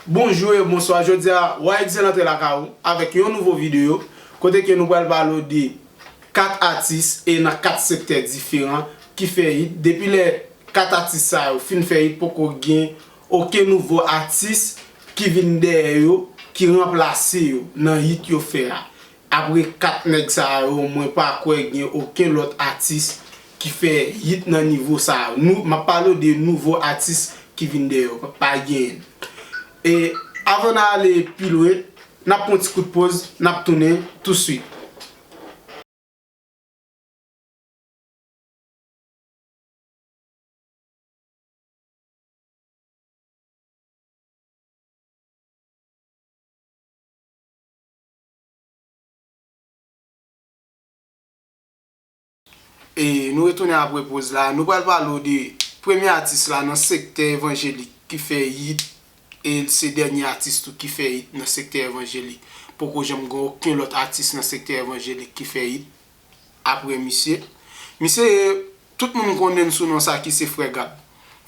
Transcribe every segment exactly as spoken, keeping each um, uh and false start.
Bonjou e bonswa, jodi a Wa Excel antre lakay ou avèk yon nouvo videyo kote ke nou pral pale w de kat atis e nan kat sektè diferan ki fè hit. Depi lè kat atis sa yo fin fè hit, poko gen okenn nouvo atis ki vin dèyè yo, ki ranplase yo nan hit yo fè a. Apre kat nèg sa yo, mwen pa kwè gen okenn lòt atis ki fè hit nan nivo sa yo. Nou, m ap pale w de nouvo atis ki vin dèyè yo, pa, pa genyen. E avan n ale pi lwen, n ap pran yon ti kout poz, n ap tounen touswit. E nou retounen apre poz la. Nou pral pale w de premye atis la nan sektè evanjelik ki fè hit. E se dènye atis tou ki fè hit nan sektè evanjelik. Poko janm gen okenn lòt atis nan sektè evanjelik ki fè hit apre misye. Misye, tout moun konnen l sou non sa ki se Frè Gab.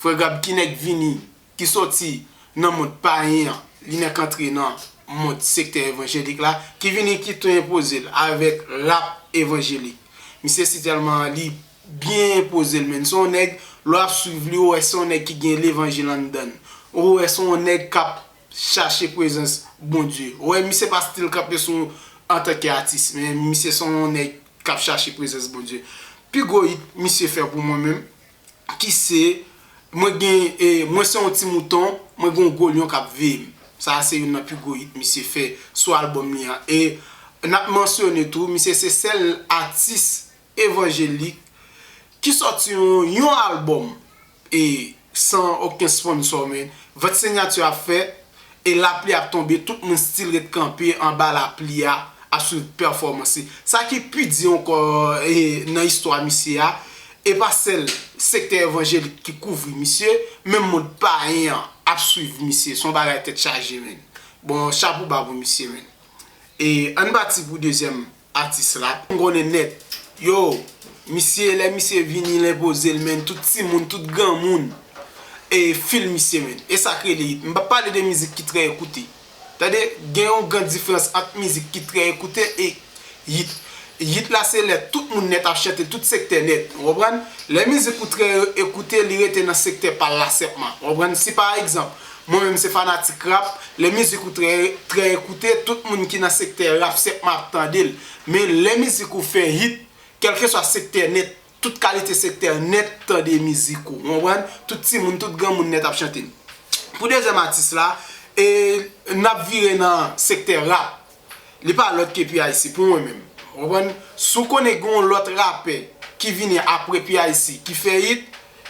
Frè Gab ki nèk vini, ki soti nan mond payen an, li nèk antre nan mond sektè evanjelik la, ki vini ki tou enpoze l avèk rap evanjelik. Misye si tèlman li byen enpoze l, menn. Se yon nèg, lè w ap swiv li, ou wè se yon nèg ki gen levanjil anndan l. Ou wè se yon nèg k ap chache prezans Bondye. Ou wè, misye pa still kanpe sou antanke atis, men misye se yon nèg k ap chache prezans Bondye. Pi gwo hit misye fè pou mwen menm, ki se, mwen gen, e, mwen se yon ti mouton, mwen gen yon gwo lyon k ap veye m. Sa a se youn nan pi gwo hit misye fè sou albòm li an. E n ap mansyone tou, misye se sèl atis evanjelik ki sòti yon, yon albòm e san okenn sponsò, men vant sinyati ap fèt e lapli ap tonbe, tout moun still ret kanpe anba lapli a, ap swiv pèfòmans li. Sa ki pi di ankò, e, nan istwa misye a, e pa sèl sektè evanjelik ki kouvri misye, menm mond payen an ap swiv misye. Se yon bagay tèt chaje, menn. Bon, chapo ba pou misye, menn. E ann pati pou dezyèm atis la. M konnen nèt. Yo, misye, lè misye vini, l enpoze l, menn, tout timoun, tout granmoun, e, feel misye, menn. E sa k rele hit. M p ap pale de mizik ki trè ekoute. Tande, gen yon gran diferans ant mizik ki trè ekoute e hit. Hit la se lè tout moun nèt ap chante, tout sektè nèt. Ou konprann? Lè mizik ou trè ekoute, li rete nan sektè pa l la sèlman. Ou konprann? Si pa egzanp, mwen menm se fanatik rap, lè mizik ou trè, trè ekoute, tout moun ki nan sektè rap sèlman ap tande l. Men lè mizik ou fè hit, kèlkeswa sektè nèt, tout kalite sektè nèt tande mizik ou. Ou konprann? Tout timoun, tout granmoun nèt ap chante l. Pou dezyèm atis la, e n ap vire nan sektè rap. Li pa lòt ke P I C pou mwen menm. Ou konprann? Si w konnen gen yon lòt rapè ki vini apre P I C ki fè hit,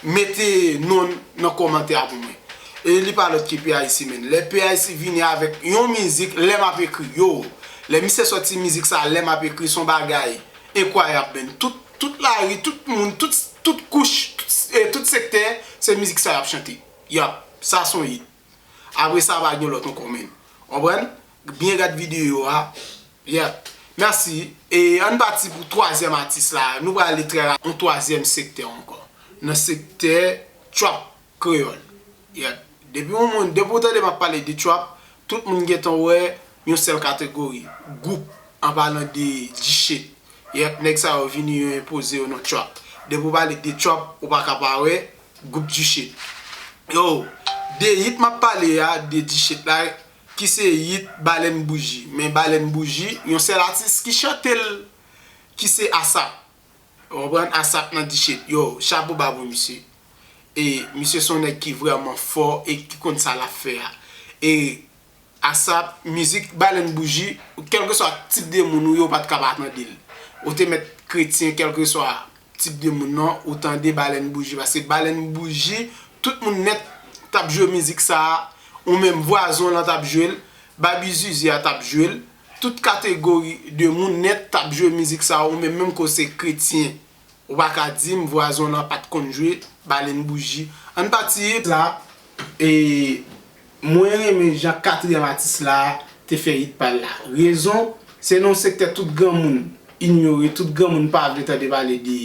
mete non l nan kòmantè a pou mwen. E li pa lòt ke P I C, menn. Lè P I C vini avèk yon mizik, Lè m ap ekri, yo. Lè misye sòti mizik sa, Lè m ap ekri, se yon bagay enkwayab, menn. Tout, tout lari, tout moun, tout, tout kouch, tout, e, tout sektè, se mizik sa y ap chante. Yap, sa se yon hit. Apre sa, pa gen lòt ankò, menn. Konprann? Byen gad videyo a. Yep. Mèsi. E ann pati pou twazyèm atis la. Nou prale trè rapid. Yon twazyèm sektè ankò. Nan sektè trap kreyòl. Yep. Depi yon moun, depi w tande m ap pale de trap, tout moun gentan wè yon sèl kategori. Gwoup, an palan de D-Shit. Yep, nèg sa yo vini, yo enpoze yo nan trap. Depi w pale de trap, ou pa ka pa wè gwoup D-Shit. Yo, de hit m ap pale a, de D-Shit la, ki se hit Balèn Bouji. Men Balèn Bouji, yon sèl atis ki chante l, ki se ASAP. Ou konprann? ASAP nan D-Shit. Yo, chapo ba pou misye. E misye se yon nèg ki vrèman fò e ki konn sa l ap fè a. E ASAP, mizik Balèn Bouji, kèlkeswa tip de moun ou ye, ou pa t ka pa tande l. Ou te mèt kretyen, kèlkeswa tip de moun nan, ou tande Balèn Bouji. Paske Balèn Bouji, tout moun nèt t ap jwe mizik sa a, ou menm vwazon w lan t ap jwe l, Baby Zuzu a t ap jwe l. Tout kategori de moun nèt t ap jwe mizik sa a, ou menm, menm ke w se kretyen. Ou pa ka di m vwazon w lan pa t konn jwe Balèn Bouji. Ann pati la, e mwen renmen jan katriyèm atis la te fè hit pa l la. Rezon, se nan yon sektè tout granmoun inyore, tout granmoun pa vle tande pale de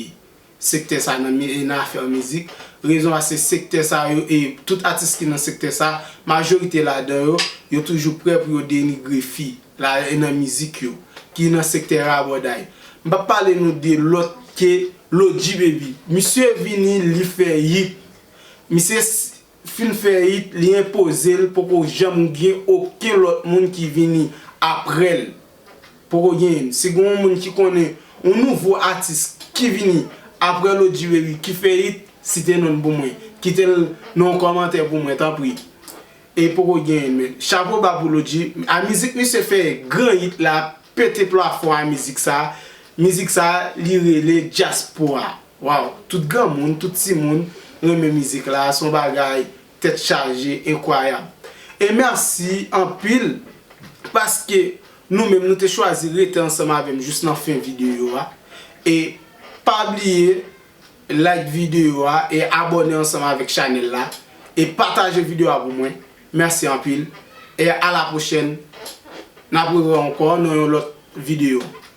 sektè sa nan, nan afè mizik. Rezon a se sektè sa yo, e tout atis ki nan sektè sa, majorite ladan yo, yo toujou prè pou yo denigre fi la e nan mizik yo, ki nan sektè rabòday. M p ap pale nou de lòt ke Lodji Baby. Misye vini, li fè hit. Misye fin fè hit, li enpoze l, poko janm gen okenn lòt moun ki vini apre l. Poko genyen. Si gen yon moun ki konnen yon nouvo atis ki vini apre Lodji Baby ki fè hit, site non l pou mwen. Kite l nan yon kòmantè pou mwen, tanpri. E poko genyen, men. Chapo ba pou Lodji. A mizik misye fè gran hit la, pete plafon a mizik sa. Mizik sa, li rele Dyaspora. Waw, tout granmoun, tout timoun renmen mizik la. Se yon bagay tèt chaje, enkwayab. E mèsi anpil paske nou menm nou te chwazi rete ansanm avè m jis nan fen videyo a. E pa bliye like videyo a e abòne ansanm avèk chanèl la. E pataje videyo a pou mwen. Mèsi anpil. E a la pwochèn. N ap rewè ankò nan yon lòt videyo.